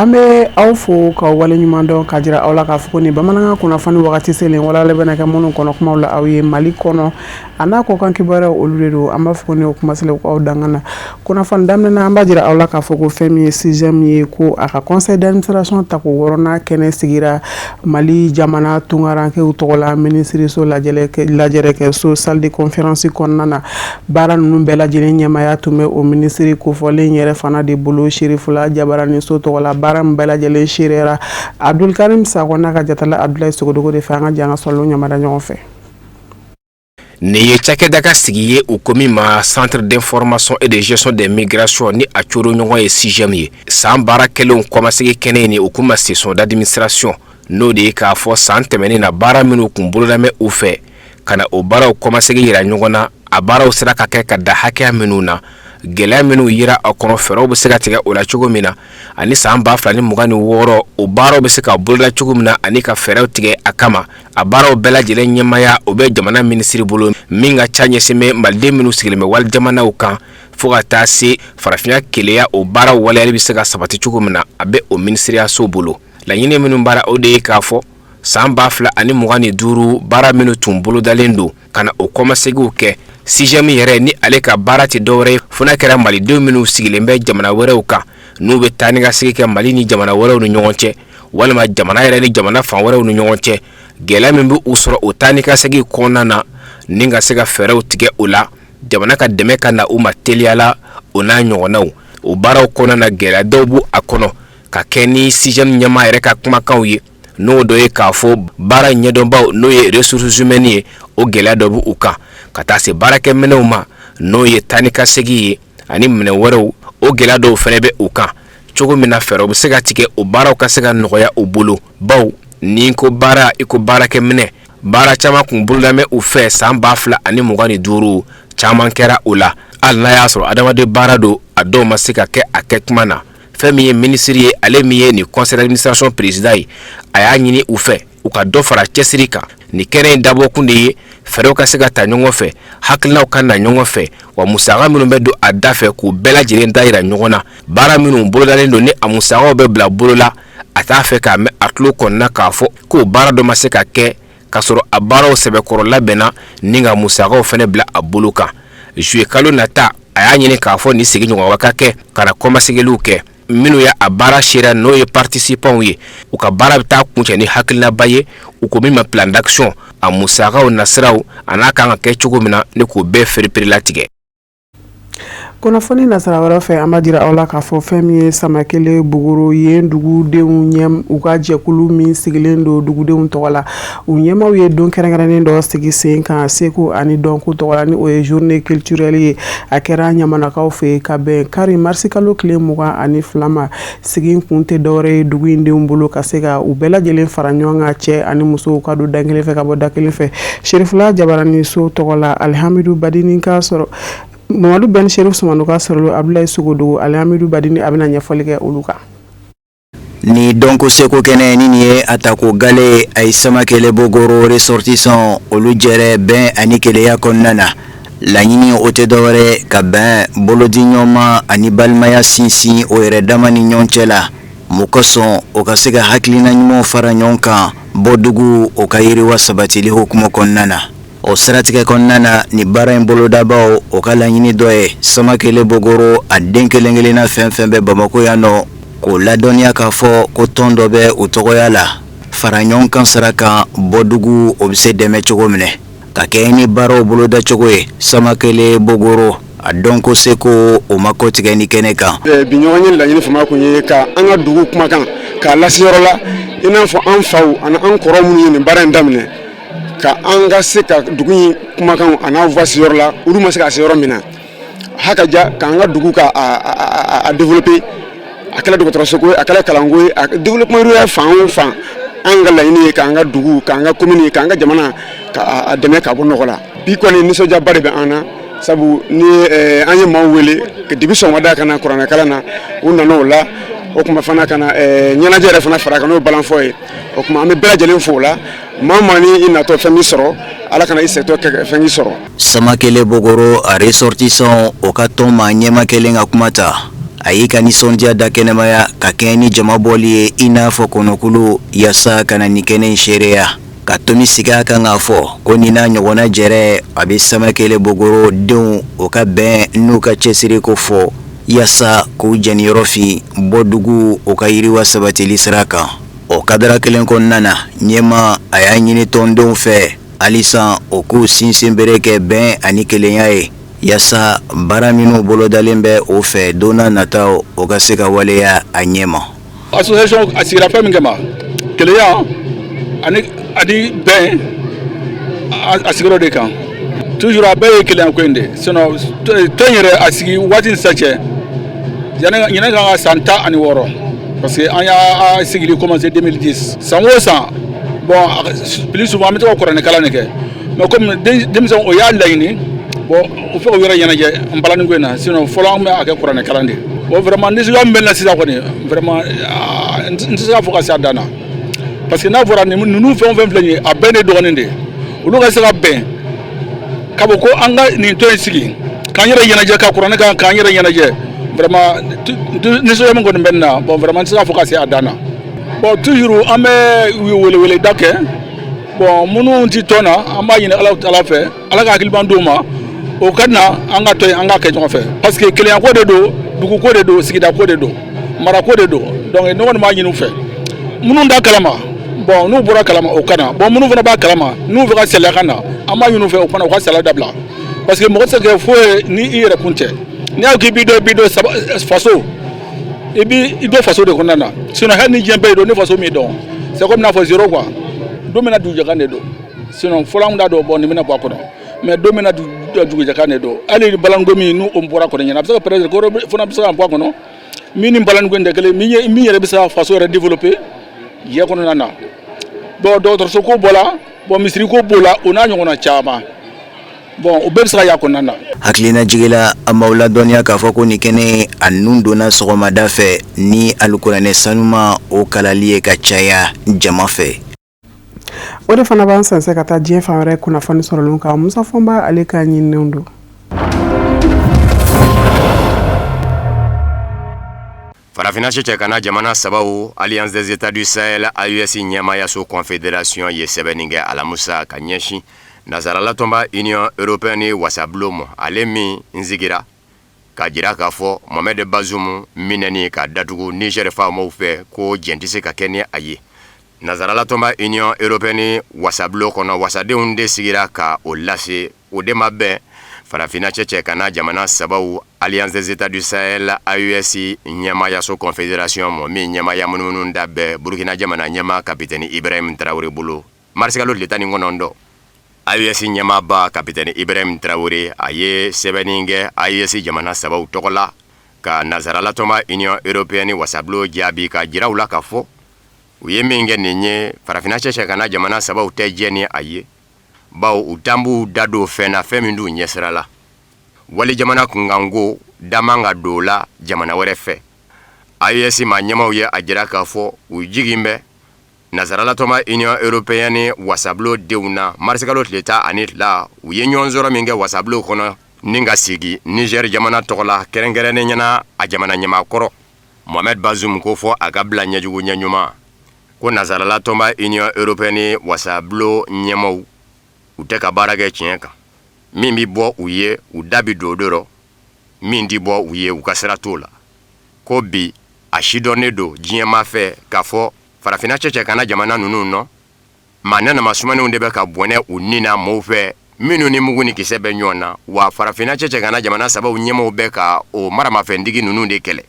An bɛ aw fo ka waleɲuman dɔn ka jira aw la k'a fɔ ko nin bamanankan kunnafoni wagati selen walala bɛna kɛ minnu kɔnɔ kumaw la aw ye Mali kɔnɔ a n'a kɔkan kibaruyaw olu de don. An b'a fɔ ni o kuma selen aw danga na. Kunnafoni daminɛ na, an b'a jira aw la k'a fɔ ko fɛn min ye SIGEM ye, ko a ka conseil d'administration tako wɔɔrɔnan kɛnɛ sigira Mali jamana tunkarankew tɔgɔ la minisiriso lajɛrɛkɛso salle de conférence kɔnɔna na. Baara ninnu bɛɛ lajɛlen ɲɛmaaya tun bɛ o minisiri kofɔlen yɛrɛ fana de bolo Serifula Jabaraniso tɔgɔ la. Baara min bɛɛ lajɛlen seereyara Abdulkarim Sakɔ n'a ka jatala Abdulayi Sogodogo de fɛ. An ka jɛ an ka sɔrɔlenw ɲamada ɲɔgɔn fɛ. Nin ye cakɛda ka sigi ye u ko min ma Centre d'information et de gestion des migrations, ni a coro ɲɔgɔn ye SIGEM ye. San baara kɛlenw kɔmasegin kɛnɛ nin u k'u ma session d'administration, n'o de ye k'a fɔ san tɛmɛnen na baara minnu kun bolodamɛ u fɛ, ka na o baaraw kɔmasegin yira ɲɔgɔn na, a baaraw sera ka kɛ ka da hakɛya minnu na, gɛlɛya minnu yira a kɔnɔ, fɛɛrɛw bɛ se ka tigɛ o la cogo min na, ani san 2026 o baaraw bɛ se ka boloda cogo min na, ani ka fɛɛrɛw tigɛ a kama. A baaraw bɛɛ lajɛlen ɲɛmaaya o bɛ jamana minisiri bolo, min ka ca ɲɛsin bɛ maliden minnu sigilen bɛ wali jamanaw kan, fo ka taa se farafinya kelenya, o baaraw waleyali bɛ se ka sabati cogo min na, a bɛ o minisiriyaso bolo. Laɲini minnu baara, o de ye k'a fɔ san 2025 baara minnu tun bolodalen don, ka na o kɔmaseginw kɛ. SIGEM yɛrɛ ni ale ka baara tɛ dɔwɛrɛ ye fo n'a kɛra malidenw minnu sigilen bɛ jamana wɛrɛw kan, n'u bɛ taa ni ka segin kɛ Mali ni jamana wɛrɛw ni ɲɔgɔn cɛ, walima jamana yɛrɛ ni jamana fan wɛrɛw ni ɲɔgɔn cɛ, gɛlɛya min bɛ u sɔrɔ o taa ni ka segin kɔnɔna na, ni ka se ka fɛɛrɛw tigɛ o la, jamana ka dɛmɛ ka na u ma teliya la, o n'a ɲɔgɔnnaw. O baaraw kɔnɔna na, gɛlɛya dɔw b'u a kɔnɔ ka kɛ ni SIGEM ɲɛmaa yɛrɛ ka kumakanw ye, n'o dɔ ye k'a fɔ baara ɲɛdɔnbaw, n'o ye ressources humaines ye, o gɛlɛya dɔ bɛ u kan, ka taa se baarakɛminɛnw ma, n'o ye taa ni ka segin ye, ani minɛn wɛrɛw, o gɛlɛya dɔw fana bɛ u kan. Cogo min na fɛɛrɛw bɛ se ka tigɛ o baaraw ka se ka nɔgɔya u bolo, baw n'i ko baara, i ko baarakɛminɛ. Baara caman kun bolodamɛ u fɛ san 2025, caman kɛra o la, hali n'a y'a sɔrɔ adamaden baara don, a dɔw ma se ka kɛ a kɛ kuma na. Fɛn min ye minisiri ye, ale min ye nin conseil d'administration président ye, a y'a ɲini u fɛ u ka dɔ fara cɛsiri kan. Nin kɛnɛ in dabɔkun de ye fɛɛrɛw ka se ka ta ɲɔgɔn fɛ, hakilinaw ka na ɲɔgɔn fɛ, wa musaka minnu bɛ don a da fɛ, k'u bɛɛ lajɛlen da yira ɲɔgɔn na. Baara minnu bolodalen don, ni a musakaw bɛ bila bolo la, a t'a fɛ k'a mɛn a tulo kɔnɔna k'a fɔ k'o baara dɔ ma se ka kɛ k'a sɔrɔ a baaraw sɛbɛkɔrɔ labɛnna, ni ka musakaw fana bila a bolo kan. Juillet kalo nata, a y'a ɲini k'a fɔ nin sigi ɲɔgɔn ka kɛ ka na kɔmasegiliw kɛ. Minnu ye a baara seereya, n'o ye participants ye, u ka baara bɛ taa kuncɛ ni hakilinaba ye, u ko min ma plan d'action, a musakaw nasiraw a n'a kan ka kɛ cogo min na, ni k'o bɛɛ fereperelatigɛ. Kunnafoni nasira wɛrɛ fɛ, an b'a jira aw la k'a fɔ fɛn min ye Samakele Bogoro yen dugudenw ɲɛ, u ka jɛkulu min sigilen don dugudenw tɔgɔ la, u ɲɛmaw ye don kɛrɛnkɛrɛnnen dɔ sigi sen kan seko ani dɔnko tɔgɔ la, ni o ye journée culturelle ye. A kɛra Ɲamanakaw fɛ ka bɛn kari marisi kalo tile 22 ma. Sigi kun tɛ dɔwɛrɛ ye dugu in denw bolo ka se ka u bɛɛ lajɛlen fara ɲɔgɔn kan, cɛ ani musow ka don da kelen fɛ ka bɔ da kelen fɛ. Serifula Jabaraniso tɔgɔ la, Alihamidu Badini ka sɔrɔ Mamadu Ben Serif Sumano ka sɔrɔ Abdulayi Sogodogo, Alihamidu Badini a bɛna ɲɛfɔli kɛ olu kan. Ni dɔnko seko kɛnɛ ni nin ye a tako gale a ye Samakele Bogoro ressortissant olu jɛrɛ bɛn ani kelenya kɔnɔna na. Laɲini o tɛ dɔwɛrɛ ka bɛn bolodi ɲɔgɔnma ani balimaya sinsin o yɛrɛ dama ni ɲɔgɔn cɛ la. Mun kosɔn o ka se ka hakilina ɲumanw fara ɲɔgɔn kan bɔdugu o ka yiriwa sabatili hukumu kɔnɔna na. O siratigɛ kɔnɔna na, ni baara in bolodabaaw o ka laɲini dɔ ye Samakele Bogoro a den kelen-kelenna fɛn fɛn bɛ Bamakɔ yan nɔ, k'o ladɔnniya k'a fɔ ko tɔn dɔ bɛ u tɔgɔya la fara ɲɔgɔn kan sira kan bɔdugu o bɛ se dɛmɛ cogo minɛ ka kɛ ni baaraw bolodacogo ye. Samakele Bogoro a dɔnko seko o ma kɔtigɛ ni kɛnɛ kan. Bi ɲɔgɔn ye laɲini fama kun ye ka an ka dugu kumakan k'a lase yɔrɔ la, i n'a fɔ an faw ani an kɔrɔ minnu ye nin baara in daminɛ, ka an ka se ka dugu in kumakan a n'a voix se yɔrɔ la olu ma se ka se yɔrɔ min na. Haka ja k'an ka dugu ka a développer, a kɛra dɔgɔtɔrɔsoko ye, a kɛra kalanko ye, a développement yɛrɛ fan o fan, an ka laɲini ye k'an ka dugu, k'an ka commune, k'an ka jamana ka dɛmɛ ka bɔ nɔgɔ la. Bi kɔni nisɔndiyaba de bɛ an na, sabu ni an ye maaw wele depuis sɔgɔmada ka na kuranɛkalan na, u nana o la. O tuma fana ka na ɲɛnajɛ yɛrɛ fana fara kan, n'o ye balanfɔ ye. O tuma an bɛ bɛɛ lajɛlen fo o la. Maa maa ni i natɔ fɛn min sɔrɔ, Ala kana i sɛtɔ fɛn k'i sɔrɔ. Samakele Bogoro a ressortissant o ka tɔn maa ɲɛma kelen ka kuma ta. A y'i ka nisɔndiya da kɛnɛmaya ka kɛɲɛ ni jama bɔli ye i n'a fɔ kɔnɔkulu yaasa ka na nin kɛnɛ in seereya ka tomi sigi a kan k'a fɔ ko nin n'a ɲɔgɔnna jɛrɛ a bɛ Samakɛlɛ Bogoro denw o ka bɛn n'u ka cɛsiri ko fɔ yaasa k'u jɛniyɔrɔ fin bɔ dugu o ka yiriwa sabatili sira kan. O kadara kelen kɔnɔna na, ɲɛmaa a y'a ɲini tɔndenw fɛ halisa o k'u sinsinbere kɛ bɛn ani kelenya ye yaasa baara minnu bolodalen bɛ o fɛ don n'a nataw o ka se ka waleya a ɲɛma. Association a sigira fɛn min kama, kelenya ani bɛn, a sigira o de kan. Toujours a bɛɛ ye kelenya ko in de, sinon tɔn yɛrɛ a sigi waati ni sisan cɛ, ɲinɛ kan ka san 16, parce que an y'a sigili commencé 2010. San o san, bon, plus souvent an bɛ to ka kuranɛkalan de kɛ, mais comme denmisɛnw o y'a laɲini, bon, u fɛ k'u yɛrɛ ɲɛnajɛ nbalani ko in na. Sinon fɔlɔ an bɛ a kɛ kuranɛkalan de. Bon, vraiment nisɔndiya min bɛ n na sisan kɔni, vraiment n tɛ se k'a fɔ ka se a dan na, parce que n'a fɔra ninnu fɛn o fɛn filɛ nin ye, a bɛɛ ne dɔgɔnin de ye. Olu ka se ka bɛn ka bɔ ko an ka nin tɔn in sigi k'an yɛrɛ ɲɛnajɛ ka kuranɛ kan k'an yɛrɛ ɲɛnajɛ, vraiment nisɔndiya min kɔni bɛ n na, bon, vraiment n tɛ se k'a fɔ ka se a dan na. Bon, toujours an bɛ weleweleda kɛ. Bon, minnu ti tɔn na, an b'a ɲini Ala taala fɛ, Ala ka hakiliban d'u ma, o ka na an ka tɔn in, an k'a kɛ ɲɔgɔn fɛ, parce que kelenyako de don, duguko de don, sigidako de don, marako de don. Donc ne kɔni b'a ɲini u fɛ, minnu t'a kalama, bon, n'u bɔra kalama, o ka na. Bon, minnu fana b'a kalama, n'u fɛ ka saliya ka na, an b'a ɲini u fɛ, o fana u ka saliya dabila, parce que mɔgɔ tɛ se ka kɛ foyi ye ni i yɛrɛ kun tɛ. N'i y'a k'i b'i dɔn, i b'i dɔn faso, i b'i dɔn faso de kɔnɔna na. Sinon hali ni diɲɛ bɛɛ y'i dɔn, ni faso m'i dɔn, c'est comme n'a fɔ zéro quoi. Don min na dugujɛkan de don. Sinon fɔlɔ an t'a dɔn, bon, nin bɛna bɔ a kɔnɔ, mais don min na dugujɛkan de don. Hali balanko min n'o bɔra kɔnɔ ɲɛna, a bɛ se ka peut-être ko fana bɛ se ka bɔ a kɔnɔ min ni balanko in tɛ kelen, min yɛrɛ bɛ se ka faso yɛrɛ développer diɲɛ kɔnɔna na. Bon, dɔgɔtɔrɔso ko bɔra, bon, misiri ko b'o la, o n'a ɲɔgɔnna caman. Bon, o bɛɛ bɛ se ka y'a kɔnɔna na. Hakilinajigi la, an b'aw ladɔnniya k'a fɔ ko nin kɛnɛ a nun donna sɔgɔmada fɛ ni alikuranɛ sanuma o kalali ye ka caya jama fɛ. O de fana b'an sɛnsɛn ka taa diɲɛ fan wɛrɛ kunnafoni sɔrɔlenw kan. Musa Fɔnba, ale ka ɲininiw don. Farafinna cɛcɛ kana jamana sabaw, Alliance des États du Sahel, AES ɲɛmaayaso confédération ye sɛbɛnni kɛ alamusa ka ɲɛsin Nansaralatɔnba Union européenne wasabulon ma, ale min n sigira k'a jira k'a fɔ Mohamed Bazoum minɛni ka datugu Niger faamaw fɛ, ko jɛn tɛ se ka kɛ ni a ye. Nansaralatɔnba Union européenne wasabulon kɔnɔ, wasadenw de sigira ka o lase. O de ma bɛn farafinna cɛcɛ ka na jamana sabaw, Alliance des États du Sahel, AES ɲɛmaayaso confédération ma, min ɲɛmaaya munumunu da bɛɛ Burukina jamana ɲɛmaa kapitɛni Ibrahim Traoré bolo. Marisikalo tile 19, AES ɲɛmaaba kapitɛni Ibrahim Traoré a ye sɛbɛnni kɛ AES jamana sabaw tɔgɔ la ka nansaralatɔnba Union européenne wasabulon jaabi ka jira u la k'a fɔ u ye min kɛ nin ye, farafinna cɛcɛ ka na jamana sabaw tɛ jɛ ni a ye, bawo u tan b'u da don fɛn na, fɛn min t'u ɲɛsira la. Wali jamana kunkanko da man ka don la jamana wɛrɛ fɛ. AES maa ɲɛmaaw ye a jira k'a fɔ u jigin bɛ nansaralatɔnba Union européenne wasabulon denw na. Marisikalo tile 12, u ye ɲɔgɔn sɔrɔ min kɛ wasabulon kɔnɔ ni ka sigi Niger jamana tɔgɔ la, kɛrɛnkɛrɛnnen ɲɛna a jamana ɲɛmaa kɔrɔ Mohamed Bazoum, ko fɔ a ka bila ɲɛjugu ɲɛɲuman, ko nansaralatɔnba Union européenne wasabulon ɲɛmaaw u tɛ ka baara kɛ tiɲɛ kan. Min bɛ bɔ u ye, u da bɛ don o de rɔ, min tɛ bɔ u ye, u ka sira t'o la. Ko bi a sidɔnnen don diɲɛmaa fɛ k'a fɔ farafinna cɛcɛ kana jamana ninnu nɔ, maa nɛnama sumanenw de bɛ ka bɔnɛ u ni na mɔɔw fɛ minnu ni mugu ni kisɛ bɛ ɲɔgɔn na. Wa farafinna cɛcɛ kana jamana sabaw ɲɛmaaw bɛ ka o maramafɛntigi ninnu de kɛlɛ.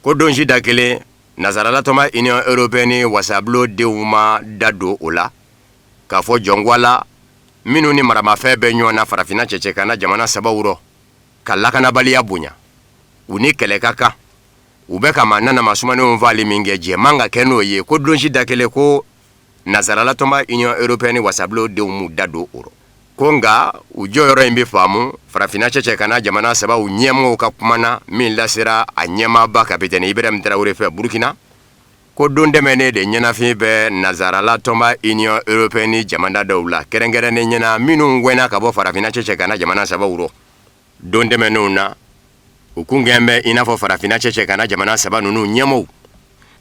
Ko don si da kelen nansaralatɔnba Union européenne wasabulon denw ma da don o la k'a fɔ jɔnko la minnu ni maramafɛn bɛ ɲɔgɔn na farafinna cɛcɛ kana jamana sabaw rɔ ka lakanabaliya bonya, u ni kɛlɛ ka kan, u bɛ ka maa nanama sumanenw faali min kɛ, jɛ man ka kɛ n'o ye. Ko don si da kelen ko nansaralatɔnba Union européenne wasabulon denw m'u da don o rɔ. Ko nka u jɔyɔrɔ in bɛ faamu farafinna cɛcɛ kana jamana sabaw ɲɛmɔgɔw ka kuma na min lasera a ɲɛmaaba kapitɛni Ibrahim Traoré fɛ Burukina, ko don tɛmɛnen de ɲɛnafin bɛ nansaralatɔnba Union européenne jamana dɔw la, kɛrɛnkɛrɛnnen ɲɛna minnu gɛnna ka bɔ farafinna cɛcɛ kana jamana sabaw rɔ don tɛmɛnenw na. U kun kɛn bɛ i n'a fɔ farafinna cɛcɛ kana jamana saba ninnu ɲɛmɔgɔw,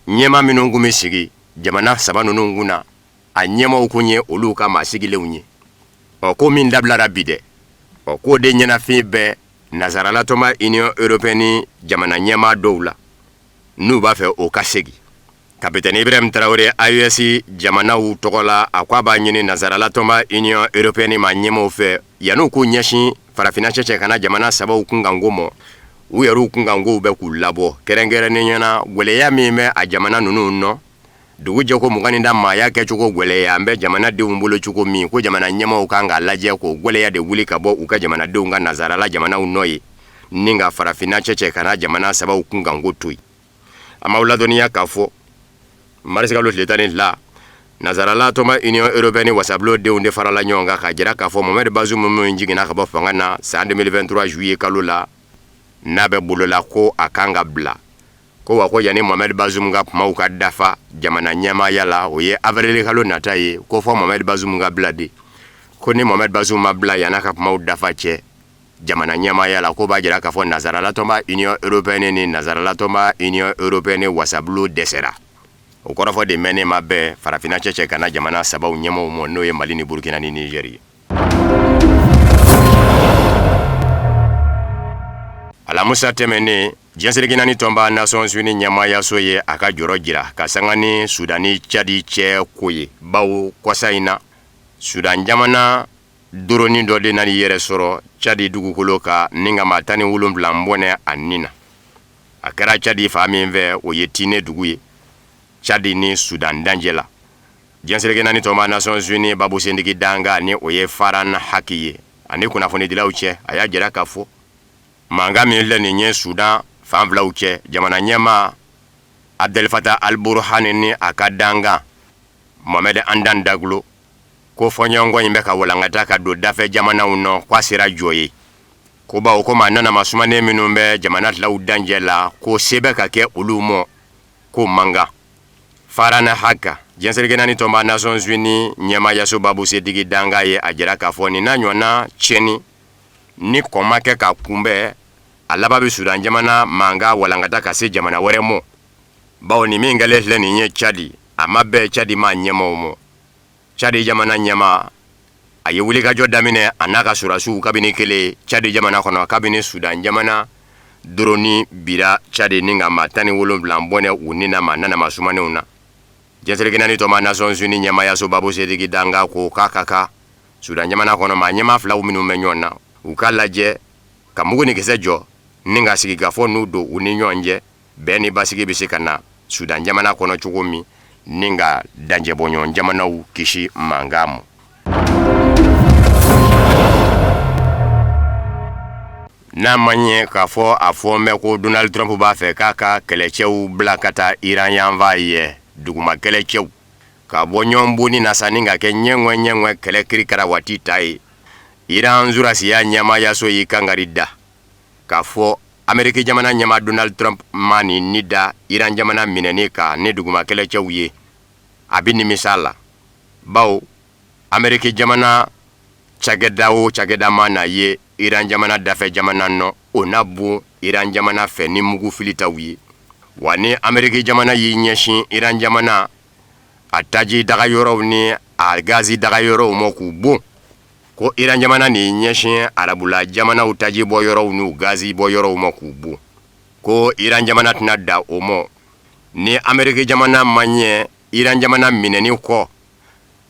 ɲɛmaa minnu kun bɛ sigi jamana saba ninnu kunna, a ɲɛmɔgɔw kun ye olu ka maa sigilenw ye. Ɔ ko min dabilara bi dɛ, ɔ k'o de ɲɛnafin bɛ nazarala tɔnba Union européenne jamana ɲɛmaa dɔw la, n'u b'a fɛ o ka segin. Kapitɛni Ibrahim Traoré AES jamanaw tɔgɔ la, a ko a b'a ɲini nazarala tɔnba Union européenne maa ɲɛmaaw fɛ, yan'u k'u ɲɛsin farafinna cɛcɛ kana jamana sabaw kunkanko mɔ, u yɛrɛw kunkankow bɛ k'u labɔ, kɛrɛnkɛrɛnnenya na gwɛlɛya min bɛ a jamana ninnu nɔ, dugu jɛko 20 da maaya kɛcogo gwɛlɛya an bɛ jamanadenw bolo cogo min, ko jamana ɲɛmaaw kan k'a lajɛ k'o gwɛlɛya de wuli ka bɔ u ka jamanadenw ka nazarala jamanaw nɔ ye, ni ka farafinna cɛcɛ kana jamana sabaw kunkanko to yen. An b'aw ladɔnniya k'a fɔ marisikalo tile 12, nazarala tɔnba Union européenne wasabulon denw de farala ɲɔgɔn kan k'a jira k'a fɔ Mohamed Bazoum min jiginna ka bɔ fanga na san 2023 juillet kalo la, n'a bɛ bolola, ko a kan ka bila. Ko wa ko yanni Mohamed Bazoum ka kumaw ka dafa jamana ɲɛmaaya la, o ye avril kalo nata ye, ko fɔ Mohamed Bazoum ka bila de. Ko ni Mohamed Bazoum ma bila yan'a ka kumaw dafa cɛ jamana ɲɛmaaya la, ko b'a jira k'a fɔ nazarala tɔnba Union européenne ni nazarala tɔnba Union européenne wasabulon dɛsɛra. O kɔrɔfɔ de mɛnnen ma bɛn farafinna cɛcɛ kana jamana sabaw ɲɛmaaw ma, n'o ye Mali ni Burukina ni Nizɛri ye. Alamusa tɛmɛnen, diɲɛ seleke naani tɔnba Nations Unies ɲɛmaayaso ye a ka jɔrɔ jira ka sanga ni Sudan ni Cadi cɛ ko ye, bawo kɔsa in na Sudan jamana doroni dɔ de nana i yɛrɛ sɔrɔ Cadi dugukolo kan ni ka maa 17 bɔnɛ a ni na. A kɛra Cadi fan min fɛ, o ye Tine dugu ye, Cadi ni Sudan dancɛ la. Diɲɛ seleke naani tɔnba Nations Unies babusentigi dankan, ni o ye Farhan Haq ye, ani kunnafonidilaw cɛ, a y'a jira k'a fɔ mankan min filɛ nin ye Sudan fan filaw cɛ, jamana ɲɛmaa Abdel Fattah al-Burhan ni a ka dankan Mohamed Hamdan Daglo, ko fɔɲɔgɔnkɔ in bɛ ka walankata ka don dafɛ jamanaw nɔ, k'a sera jɔ ye. Ko bawo ko maa nanama sumanen minnu bɛ jamana filaw dancɛ la, ko se bɛ ka kɛ olu mɔ, ko man kan. Farhan Haq, diɲɛ seleke naani tɔnba Nations Unies ɲɛmaayaso babusentigi dankan ye a jira k'a fɔ nin n'a ɲɔgɔnna tiɲɛni, ni kɔn ma kɛ ka kunbɛn, a laban bɛ Sudan jamana mankan walankata ka se jamana wɛrɛ mɔ, bawo nin min kɛlen filɛ nin ye Cadi, a ma bɛn Cadi maa ɲɛmaaw mɔ. Cadi jamana ɲɛmaa, a ye wulikajɔ daminɛ a n'a ka sɔrɔdasiw kabini kelen Cadi jamana kɔnɔ, kabini Sudan jamana doroni bira Cadi ni ka maa 17 bɔnɛ u ni na maa nanama sumanenw na. Diɲɛ seleke naani tɔnba Nations Unies ɲɛmaayaso babusentigi dankan ko k'a ka kan Sudan jamana kɔnɔ maa ɲɛmaa filaw minnu bɛ ɲɔgɔn na, u k'a lajɛ ka mugu ni kisɛ jɔ ni ka sigikafɔ n'u don u ni ɲɔgɔn cɛ, bɛn ni basigi bɛ se ka na Sudan jamana kɔnɔ cogo min, ni ka dancɛbɔɲɔgɔn jamanaw kisi mankan ma. N'a ma ɲɛ k'a fɔ a fɔ mɛn ko Donald Trump b'a fɛ k'a ka kɛlɛcɛw bila ka taa Iran yanfan ye, duguma kɛlɛcɛw ka bɔ ɲɔgɔn bonni na sa ni ka kɛ ɲɛŋɛ ɲɛŋɛ kɛlɛ kirikara waati ta ye, Iran sɔrɔdasiya ɲɛmaayaso y'i kangari da k'a fɔ Ameriki jamana ɲɛmaa Donald Trump ma nin ni da Iran jamana minɛni kan ni duguma kɛlɛcɛw ye, a bɛ nimisa la, bawo Ameriki jamana cakɛda o cakɛda ma na ye Iran jamana dafɛ jamana nɔ, o na bon Iran jamana fɛ ni mugu filitaw ye. Wa ni Ameriki jamana y'i ɲɛsin Iran jamana a taji daga yɔrɔw ni a gazi daga yɔrɔw ma k'u bon, ko Iran jamana n'i ɲɛsin arabula jamanaw taji bɔ yɔrɔw n'u gazi bɔ yɔrɔw ma k'u bon, ko Iran jamana tɛna da o mɔ. Ni Ameriki jamana ma ɲɛ Iran jamana minɛni kɔ,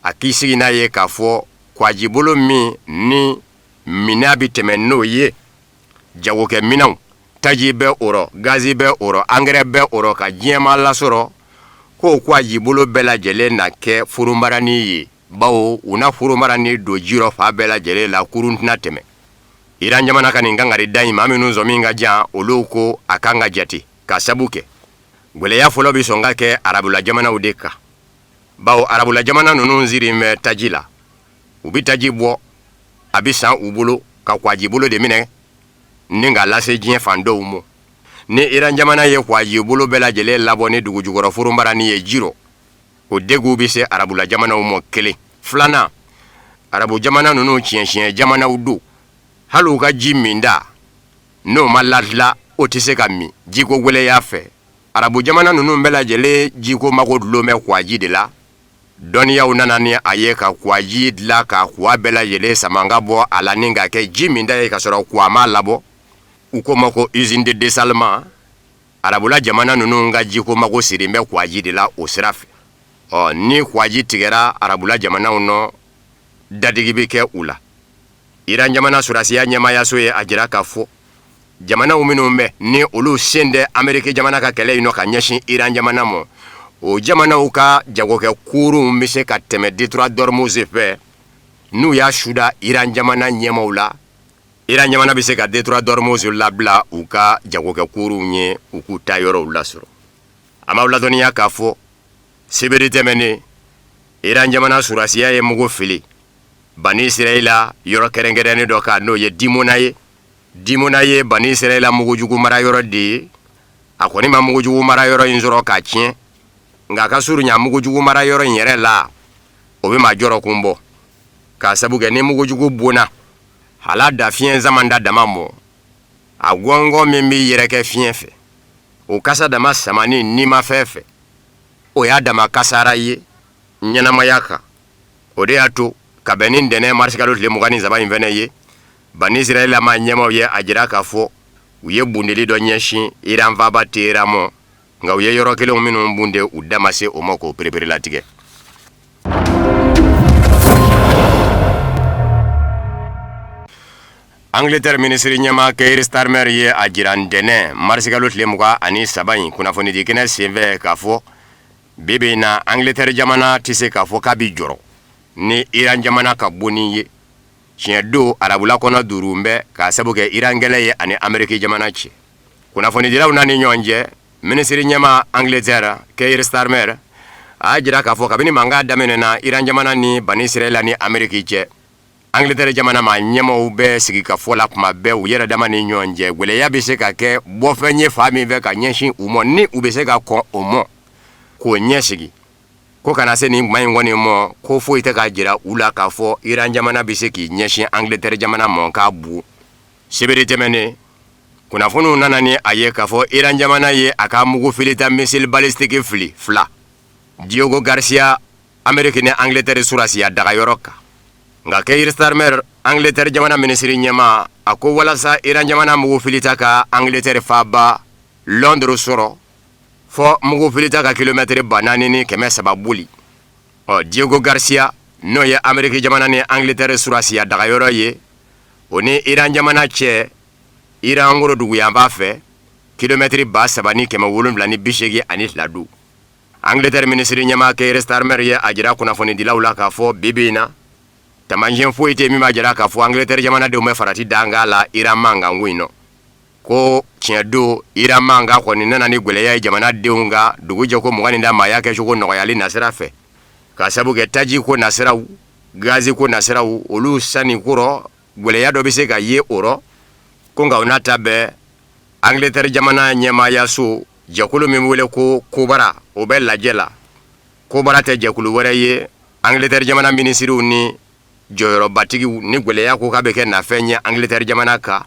a k'i sigi n'a ye k'a fɔ kwajibolo min ni minɛn bɛ tɛmɛ n'o ye, jagokɛminɛnw, taji bɛ o rɔ, gazi bɛ o rɔ, angɛrɛ bɛ o rɔ, ka diɲɛmaa lasɔrɔ, k'o kwajibolo bɛɛ lajɛlen na kɛ forombarani ye, bawo u na forombarani don ji rɔ fan bɛɛ lajɛlen la, kurun tɛna tɛmɛ. Iran jamana ka nin kangari da in, maa minnu sɔmi ka jan, olu ko a kan ka jate ka sabu kɛ gwɛlɛya fɔlɔ bɛ sɔn ka kɛ arabula jamanaw de kan, bawo arabula jamana ninnu sirilen bɛ taji la. U bɛ taji bɔ, a bɛ san u bolo ka kwajibolo de minɛ ni k'a lase diɲɛ fan dɔw ma. Ni Iran jamana ye kwajibolo bɛɛ lajɛlen labɔ ni dugujukɔrɔ forombarani ye ji rɔ, o degun bɛ se arabula jamanaw ma kelen. Filanan, arabu jamana ninnu tiɲɛsiɲɛ jamanaw don, hali u ka ji minda n'o ma ladila o tɛ se ka min jiko gwɛlɛya fɛ. Arabu jamana ninnu bɛɛ lajɛlen jiko mago dulon bɛ kuwaji de la. Dɔnniyaw nana ni a ye ka kuwaji dilan ka kuwa bɛɛ lajɛlen sama ka bɔ a la ni ka kɛ ji minta ye ka sɔrɔ kuwa m'a labɔ. U k'o ma ko usine de dessalement. Arabula jamana ninnu ka jiko mago sirilen bɛ kuwaji de la o sira fɛ. Ɔ ni kuwaji tigɛra arabula jamanaw nɔ, dadigi bɛ kɛ u la. Iran jamana sɔrɔdasiya ɲɛmaayaso ye a jira k'a fɔ jamanaw minnu bɛ ni olu sen tɛ Ameriki jamana ka kɛlɛ in nɔ ka ɲɛsin Iran jamana ma, o jamanaw ka jagokɛ kurunw bɛ se ka tɛmɛ détroit d'Ormuz fɛ n'u y'a suda Iran jamana ɲɛmaaw la. Iran jamana bɛ se ka détroit d'Ormuz labila u ka jagokɛ kurunw ye u k'u taa yɔrɔw lasɔrɔ. An b'aw ladɔnniya k'a fɔ sibiri tɛmɛnen Iran jamana sɔrɔdasiya ye mugu fili Bani Israila yɔrɔ kɛrɛnkɛrɛnnen dɔ kan, n'o ye Dimona ye. Dimona ye Bani Israila mugujugu mara yɔrɔ de ye. A kɔni ma mugujugu mara yɔrɔ in sɔrɔ k'a tiɲɛ, nka a ka surunya mugujugu mara yɔrɔ in yɛrɛ la, o bɛ maa jɔrɔ kun bɔ, k'a sabu kɛ ni mugujugu bonna hala da fiɲɛ samanda dama mɔ, a gɔngɔn min bɛ yɛrɛkɛ fiɲɛ fɛ, o kasa dama samani nimafɛn fɛ, o y'a dama kasara ye ɲɛnamaya kan. O de y'a to ka bɛn ni ntɛnɛn marisikalo tile 23 in fɛnɛ ye, Bani Israila maa ɲɛmaaw ye a jira k'a fɔ u ye bundeli dɔ ɲɛsin Iran faaba Teheran mɔ, nka u ye yɔrɔ kelenw minnu bunde, u da ma se o ma k'o pereperelatigɛ. Angleterre minisiri ɲɛmaa Keir Starmer ye a jira ntɛnɛn marisikalo tile 23 in kunnafonidi kɛnɛ senfɛ k'a fɔ bi bi in na Angleterre jamana tɛ se k'a fɔ k'a bɛ jɔrɔ ni Iran jamana ka bonni ye. Tiɲɛ don, arabula kɔnɔ duuru bɛ k'a sabu kɛ Iran kɛlɛ ye ani Ameriki jamana cɛ. Kunnafonidilaw n'a ni ɲɔgɔn cɛ, minisiri ɲɛmaa Angleterre Keir Starmer a y'a jira k'a fɔ kabini mankan daminɛna Iran jamana ni Bani Israila ni Ameriki cɛ, Angleterre jamana maa ɲɛmaaw bɛ sigikafɔ la tuma bɛɛ u yɛrɛ dama ni ɲɔgɔn cɛ. Gwɛlɛya bɛ se ka kɛ bɔfɛn ye fan min fɛ ka ɲɛsin u ma, ni u bɛ se ka kɔn o ma k'o ɲɛsigi ko kana se nin kuma in kɔni mɔ, ko foyi tɛ k'a jira u la k'a fɔ Iran jamana bɛ se k'i ɲɛsin Angleterre jamana ma k'a bon. Sibiri tɛmɛnen, kunnafoniw nana ni a ye k'a fɔ Iran jamana ye a ka mugu filita missile balistique fili fila Diego Garcia Ameriki ni Angleterre sɔrɔdasiya dagayɔrɔ kan. Nka Keir Starmer, Angleterre jamana minisiri ɲɛmaa, a ko walasa Iran jamana mugu filita ka Angleterre faaba Londres sɔrɔ, fɔ mugu filita ka kilomɛtiri 4300 boli. Ɔ Diego Garcia, n'o ye Ameriki jamana ni Angleterre sɔrɔdasiya dagayɔrɔ ye, o ni Iran jamana cɛ Iran woroduguyanfan fɛ, kilomɛtiri 3782 don. Angleterre minisiri ɲɛmaa Keir Starmer ye a jira kunnafonidilaw la k'a fɔ bi bi in na, taamasiyɛn foyi tɛ min b'a jira k'a fɔ Angleterre jamanadenw bɛ farati dankan la Iran mankanko in nɔ. Ko tiɲɛ don, Iran mankan kɔni nana ni gɛlɛya ye jamanadenw ka dugujɛko 20 da maaya kɛcogo nɔgɔyali nasira fɛ, k'a sabu kɛ taji ko nasiraw, gazi ko nasiraw, olu sanni ko rɔ, gɛlɛya dɔ bɛ se ka ye o rɔ. Ko nka o n'a ta bɛɛ, Angleterre jamana ɲɛmaayaso jɛkulu min wele ko Kobara, o bɛ lajɛ la. Kobara tɛ jɛkulu wɛrɛ ye Angleterre jamana minisiriw ni jɔyɔrɔbatigiw ni gɛlɛya ko k'a bɛ kɛ nafɛn ye Angleterre jamana kan,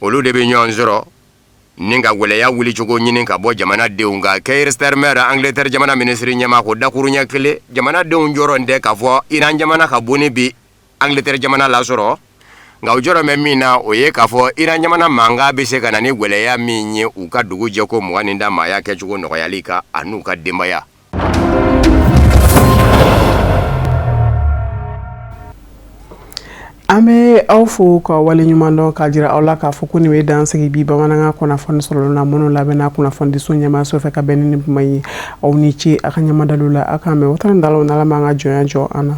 olu de bɛ ɲɔgɔn sɔrɔ ni ka gɛlɛya wulicogo ɲini ka bɔ jamanadenw kan. Keir Starmer, Angleterre jamana minisiri ɲɛmaa, ko dakuruɲɛ kelen, jamanadenw jɔrɔ tɛ k'a fɔ Iran jamana ka bonni bi Angleterre jamana lasɔrɔ, nka u jɔrɔ bɛ min na, o ye k'a fɔ Iran jamana mankan bɛ se ka na ni gɛlɛya min ye u ka dugujɛko 20 da maaya kɛcogo nɔgɔyali kan an'u ka denbaya. An bɛ aw fo ka waleɲuman dɔn k'a jira aw la k'a fɔ ko nin bɛ dan sigi bi bamanankan kunnafoni sɔrɔlen na minnu labɛnna kunnafonidiso ɲɛmaaso fɛ ka bɛn ni nin kuma ye. Aw ni ce a ka ɲɛmadalu la. Aw k'an bɛn o dalaw n'Ala m'an ka jɔnya jɔ an na.